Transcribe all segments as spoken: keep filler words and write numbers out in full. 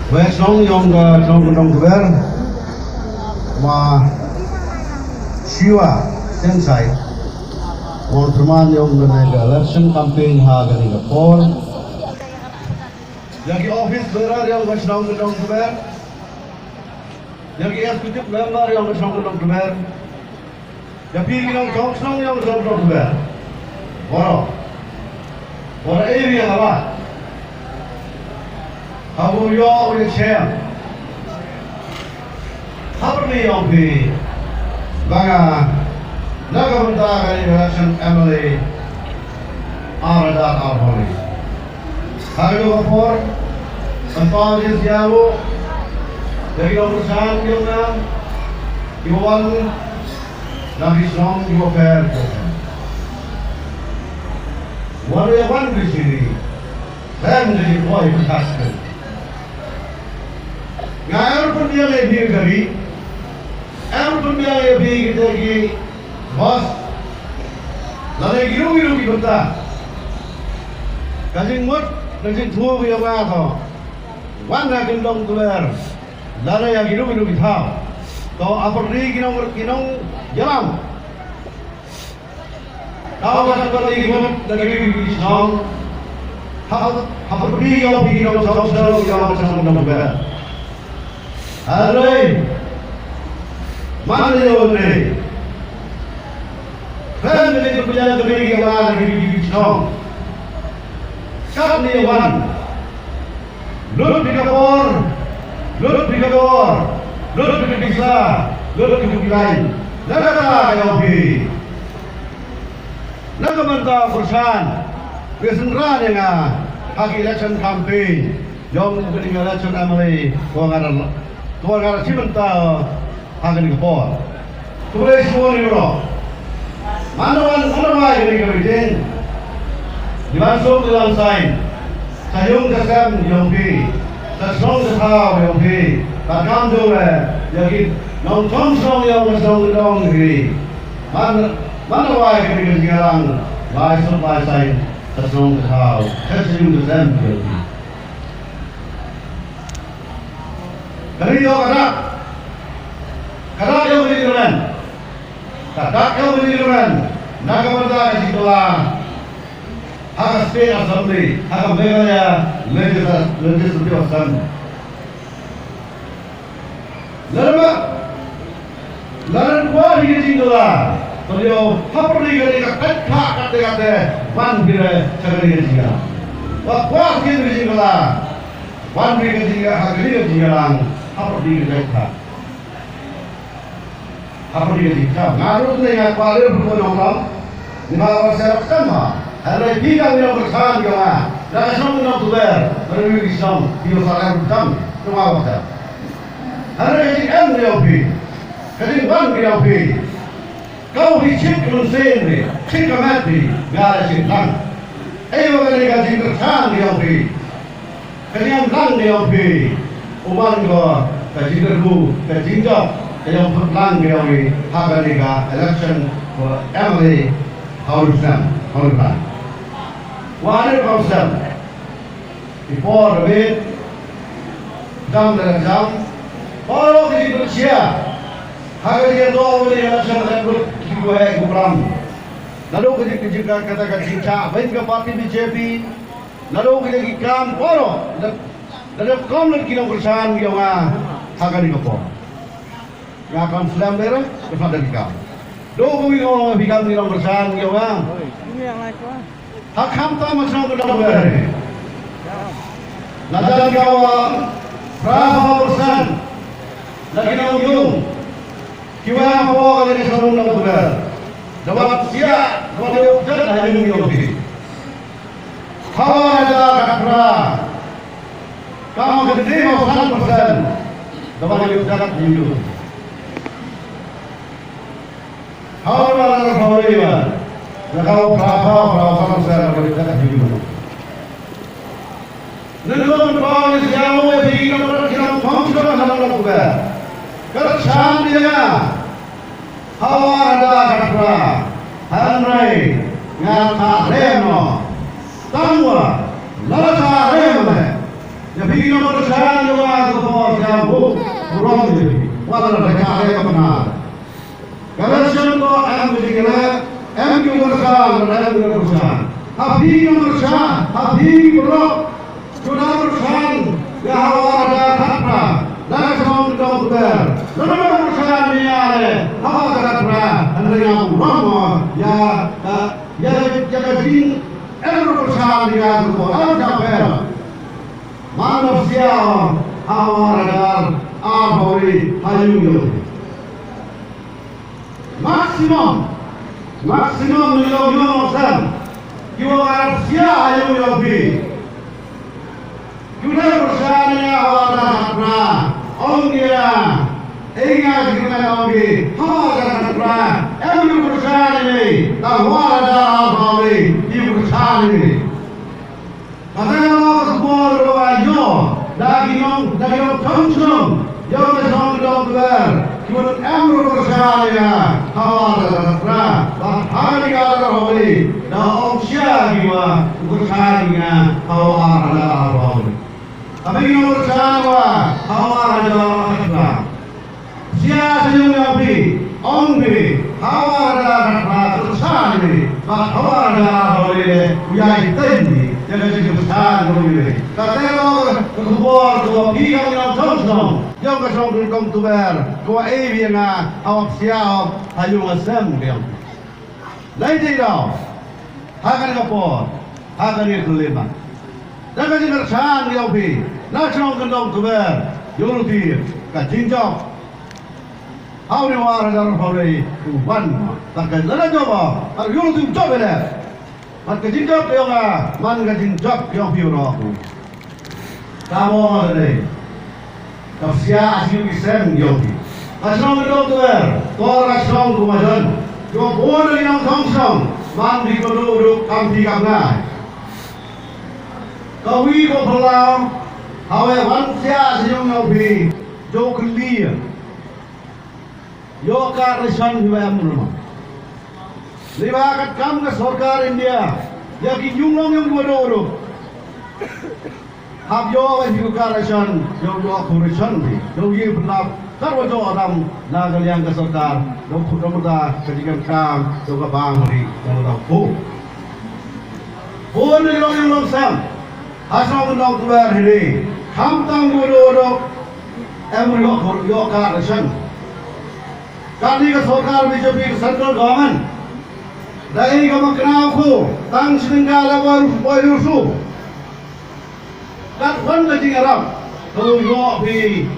Wei shnong yong ka shnong ka nong kber ma Shiwa Sensai. Wong terman yong ka election campaign ha ka ni ka por. Yang ki office bearer yong ka shnong ka nong kber. Yang ki executive member yong ka shnong ka nong kber. Ïa phi ki nongshong shnong ïa u shnong shnong kber. Boro. Boro area ka ba. Haba u ïoh u ïa shem. Hapdeng ïa phi. Ba nga na ka bynta ka election M L A ar hajar arphew. Ha ka por. Empower ïa u. Ïa ki nongkyrshan ïa nga. Ki wan na ki shnong kiba pher pher. Wat ïa wan ki sini. Khlem da ki poi pyntas ki. Nga em pynbiang ïa phi ka ri. Em pynbiang ïa phi kita ki boss. Lane ki ruh ki ruh ki bynta. Ka jingmut ka jingthmu ïa nga to. Wan na ki nongkler. Lane ïa ki ruh ki ruh ki thaw. To hapdeng ki nong ki nongïalam. Tau ka tang ka dei ki mut da ki ri ki shnong. Ha ha pyrdi ïa phi ki nongshong shnong ïa ka shnong nong kber. Hynrei man ïa u nei. Khlem da ki pyrdi ïa ka ri ki la da ki ri ki shnong. Kat ni wan. Lut phi ka por, lut phi ka dor, lut phi ka pisa, lut phi ka bilai. Na kata ka ïa phi. Na ka bynta u Khristan, phi synran ïa nga ha ki election campaign, ïong ka ding election M L A, ko nga da, ko nga da shi bynta ha kane ka por. Khublei shibun ïa baroh. Mano wan, mano wan ïa kane ka meeting. Ngi ban suk ngi ban sign. Sa ïung sa sem ïong phi. Sa shnong sa thaw ïong phi. Bad kam jong me ïa ki nongchong shnong ïong ka shnong ka dong ki. Man, mano wan ïa kane ka jingïalang. Bai suk bai sign. Sa shnong sa thaw. Sa ïung sa sem ïong phi. Kane ïoh ka dak. Ka dak ïoh ka jingkyrmen. Ka dak ïoh ka jingkyrmen. Na ka bynta ka jingkylla ha ka State Assembly, ha ka Meghalaya Legisla-, Legislative Assembly. Lada Lada kwah phi ka jingkylla, to ïoh hapdeng kane ka kait kha kate kate, wan phi re sha kane ka jingkylla. Ba kwah phi ka jingkylla, wan phi ka jingkylla, ha kane ka jingkylla, hapdeng ka kait kha. Hapdeng ka jingkylla. Nga ruh ne nga kwah leh phi ko nongkylla. Nga wan sha rap kan ma. Hynrei phi dang ïoh pyrshang ïa nga. Da ka shnong nong tuber. Hynrei phi shnong. Phi ïoh sa rap kan. Nong wan sha. Hynrei ka jingem ïa phi. Ka jingwan ka ïong phi. Ka u phi chit ka mynsiem phi, chit ka met phi, nga la chit lang. Ei wa kane ka jingkyrchan ka ïong phi. Ka jingem lang ka ïong phi. U man ko ka jingkyrkhu, ka jingjop, ka ïong phi lang ka ïong phi. Ha kane ka election ko M L A ha u snem, ha u snem. Wa ne ko snem. Ki por da bit. Dang da dang. Baroh ki jingpynshai. Ha ka jingïaroh ïa ka election ka dang bit ki kuhei kuhram. Naduh ka jing, ka jing, ka, kata ka jingshah beiñ ka party B J P. Naduh ka jingkam baroh. Da, da dep kam leit ki nongkyrshan ïa nga. Ha kane ka por. Nga kam slem dei re, ka pat da ki kam. Dei kawei ka ong phi kam ki nongkyrshan ïa nga. Ha kham tam ha shnong ka dong re. Nga jan ka wa phra phew percent. Na ki nongïung. Ki wa phew ka dei shnong dong re. Da wa sia, da wa dei jat ha ïung ïung phi. Hawa da ka phra. Kam ka dei ma san persen. Da ba yu da ka yu. Hawa da ka phra yu. Da ka phra phra phra san persen da ka yu. Nang ko ba ni sia mo e bi ka phra ki nang phang sa na la ku ba. Ka chan dia. Hawa da ka phra, hynrei nga tha rem no. Tangwa, la tha rem me. Ïa phi ki nongkyrshan ïa nga Ka buk burom ïa phi. Wat la da ka ai ka pynah. Ka election to em ki jingïaleh, em ki kyrshan, em ki kyrshan. Ha phi ki kyrshan, ha phi ki paralok. Ki da kyrshan ïa hawa da khatphra. Da ka shnong Kyndong Kper. Da ka kyrshan ïa le hawa da khatphra. Hynrei nga burom ïa ka, ïa, ïa ka jing em kyrshan ïa ka ko. Em ja pher. Man la psia ha Wahradar, ar bawri ha ïung ïung. Maximum, maximum ngi long ïung long sem. Ki wa ar psia ha ïung ïung phi. Ki wa ar psia ne ha Wahradar pra. Ong ïa. Ei nga ki ma ong ki. Ha Wahradar pra. Em ki psia ne. Ta Wahradar ar bawri. Ki psia ne. Kata ka daw ka khubor ba ïoh da ki nong, da ki nong chong chnong, ïoh da shnong ki dong kber, ki wan em ruh ka kyrchan ïa ka hawa da ka pra, ba ha ka ri ka da ka holi, da ong sha ki wa u kyrchan ïa ka hawa da ka holi. Kaba ki nong kyrchan wa hawa da ka pra. Sia sa ïong ïong phi, ong phi, hawa da ka pra kyrchan phi, ba hawa da ka holi le, u ïai teiñ phi, ïa ka jingkyrchan phi. Ka te lo ka khubor ka wa phi ka ngi nong chong chnong, ïong ka shnong Kyndong Kper, ka wa ei phi ïa nga, hawa psia ong, ha ïong ha sem ka ïong. Lai dei daw. Ha kane ka por. Ha kane ka lima. Da ka jingkyrchan ïa u phi. Na shnong Kyndong Kper. Ïa u lynti. Ka jingjop. Ha u ne wa ra jar ha u ne u ban. Da ka lada jop. Ha ïa u lynti u jop ïa le. Bad ka jingjop ïa nga. Man ka jingjop ïa u phi u ro. Ka mo ma ka dei. Ka psia ha siew ki sem ïa u phi. Ka shnong Kyndong Kper, tor ka shnong ku majan. Ïa u bun ki nongchong shnong, man phi ko duk duk kam phi kam ngai. Ka wi ko phyllaw, ha wei wan psia ha siew ïa u phi, ïa u kylli. Ïoh ka ration hi ba em ruh. Liba kat kam ka sorkar India, ïa ki ïung long ïung dua dua ruh. Hap ïoh ba hi ka ration, ïoh ïoh ka ration hi. Ïoh ïoh pynlap, kat wa ïoh adam, na ka liang ka sorkar, ïoh khu ïoh da, ka jingkam kam, ïoh ka bang hi, ïoh da khu. Bun ïoh ïoh long sam, ha shnong Kyndong Kper hi ni, kham tam dua dua ruh, em ïoh khu ïoh ka ration. Kane ka sorkar B J P ka central government. Da ei ka ma kynnoh ko, tang shi tyngka la bor bor yu su. Kat wan ka jingïarap, ko ïoh phi.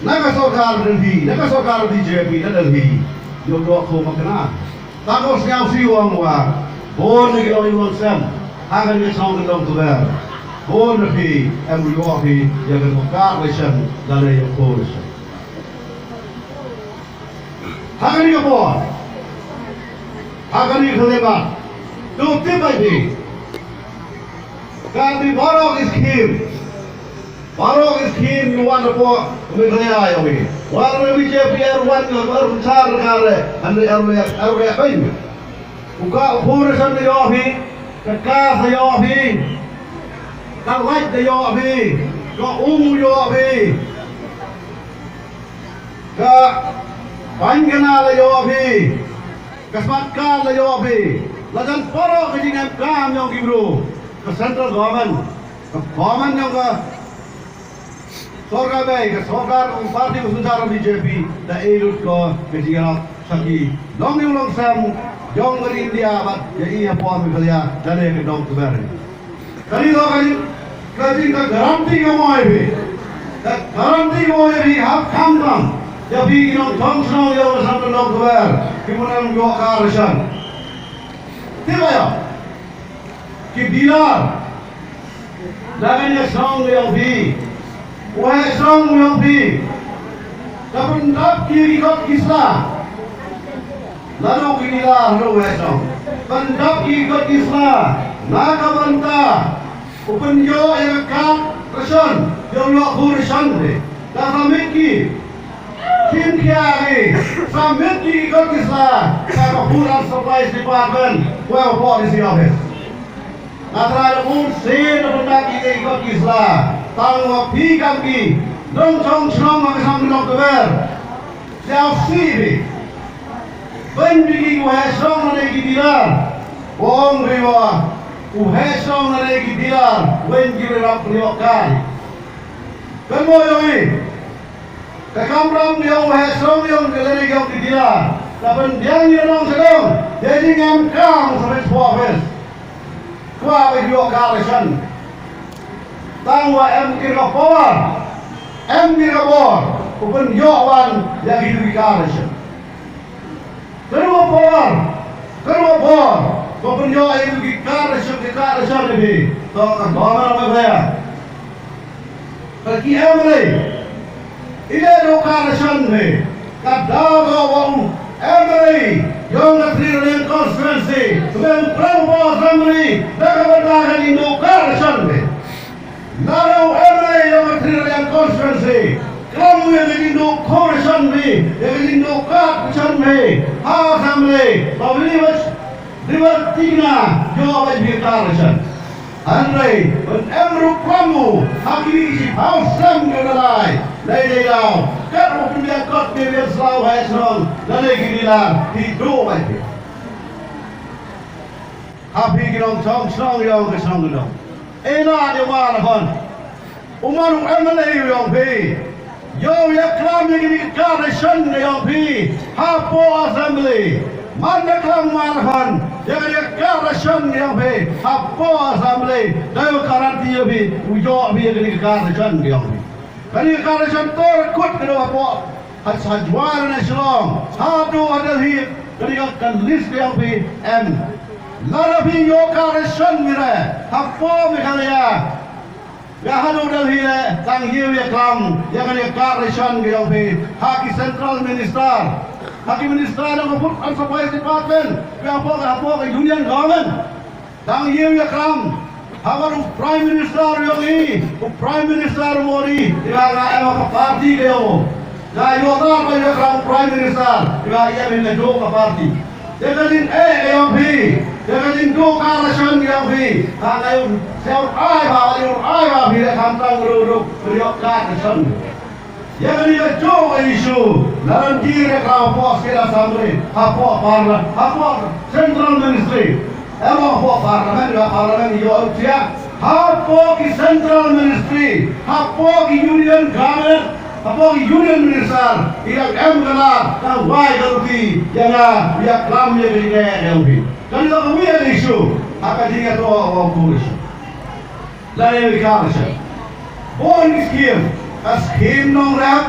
Na ka sorkar Delhi, na ka sorkar B J P na Delhi. Ïoh ïoh ko ma kynnoh. Ta ko sñiaw si wang wa. Bun na ki long yu long sem. Ha ka ni song ka long tu ber. Bun na phi, em ïoh phi, ïa ka sorkar ration, da na ïoh ko ration. Ha kane ka por, ha kane ka lema, to tip ai phi. Ka dei baroh ki skim, baroh ki skim ïa wan hapoh Meghalaya ïa phi. Wan na B J P ar wan ka ar char ka re, an re ar re ar re phi. U ka u pur san ïa phi, ka ka sa ïa phi, ka lait da ïa phi, ka um ïa phi. Ka bang ka na la ïoh phi. Ka smat ka la ïoh phi. La jan paro ka jingem kam ïong ki bru. Ka central government. Ka government ïong ka sorkar bai, ka sorkar ka party ka sunjar B J P. Da ei lut ko ka jingem saki. Long ïong long sam. Ïong ka India bad ïa i hapoh Meghalaya. Da ne ka dong tu ber. Kani ka kani, ka jing ka garanti ka mo ai phi. Ka garanti ka mo ai phi hap kham kham. Ïa phi ki nongchong shnong ïa ka shnong Kyndong Kper. Ki mon am ïoh ka ration. Tip ïa. Ki dealer. Da kani ka shnong ïa phi. Wei shnong ïa phi. Ka pyndap ki ki kot ki sla. Naduh ki dealer, naduh wei shnong. Pyndap ki kot ki sla. Na ka bynta u pynïoh ïa ka card ration, ïoh ïoh khu ration de. Da submit ki. Kim khia ki. Submit ki ki kot ki sla. Ka ka Food and Supplies Department. Wei u pok D C office. Nga trai da bun sien da bun da ki dei kot ki sla. Tang wa phi kam ki. Nongchong shnong ha ka Shnong Nongkber. Siaw si bi. Ban bi ki u heh shnong na ki dealer. Ong bi wa u heh shnong na ki dealer. Wen ki rap ni okai. Kan mo yoi. Ka kamram yong u heh shnong yong ka lane yong ki dealer. Ka ban diang yong nong sedong. Dia jing em kam sa met office. Kwah ba ïoh card ration. Tang wa em ki ka power, em ki ka bor, u pynïoh wan ïa ki card ration. Ka power, ka bor, u pynïoh ïa ki card ration, ki card ration ïa phi. To ka bor ma ba ya. Ka ki M L A. Ine ruh ka ration phi. Ka daw ka wa u M L A yong ka Three Ring Lane constituency. Ka bang prang ba assembly. Da ka bang da ka jingduh ka ration phi. Na ruh M L A yong ka Three Ring Lane constituency. Klam ïa ka jingduh ka ration phi. Ïa ka jingduh ka ration phi. Ha assembly. Ba wi wa River Tigna, ïoh ba ïa ka ration. Hynrei, ban em ruh klam u, ha kine ki shiphew snem ka la lai, lai lai law, kat u pynbiang kot pynbiang slaw ha shnong, la lai ki dealer, ki duh ba ïa. Ha phi ki nongchong shnong ïong ka shnong ka dong. Ena ïa wa la hon. U man u M L A u yong phi. Ïoh ïa klam ïa kine ki card ration ka yong phi. Hapoh assembly. Man da klam man han. Ïa kine ki card ration ka yong phi. Hapoh assembly. Da ïoh guarantee ïa phi. U ïoh phi ïa kine ki card ration ka yong phi. Kane ka card ration to kut ka dong hapoh. Ha, ha Jowai ne Shillong. Haduh ha Delhi. Kane ka list ka yong phi. Em. Lada phi ïoh card ration phi re. Hapoh Meghalaya. Nga haduh Delhi le, tang ïa u ïa klam, ïa kane ka card ration ka yong phi, ha ki central minister, ha ki minister na ka food and supplies department, ka hapoh, ka hapoh ka union government. Tang ïa u ïa klam, ha u prime minister yong i, u prime minister Modi, ïa nga em ha ka party ka yong u. Nga ïoh na ka ïa klam prime minister, ïa nga em ha ka jong ka party. Ïa ka jingeh ka yong phi. Ïa ka jingduh ka ration ka yong phi. Ka nga ïoh sngewthuh ai ba, ïoh ai ba phi ïa khamtam ruh ruh ïoh ka ration. Ïa kane ka jong ka issue. Lada ngi ïa ka hapoh State Assembly, hapoh Parliament, hapoh Central Ministry. Em hapoh Parliament, ïa Parliament ïoh ïa. Hapoh ki Central Ministry, hapoh ki Union Cabinet, hapoh ki Union Minister, i dang em ka lad, dang wai ka luti, ïa nga, ïa klam ïa ka jingeh ïa u phi. Kane ka mih ïa ka issue, ha ka jingïatoh wa u Congress. Lane ïa ka issue. Bun ki scheme, ka scheme nongrep,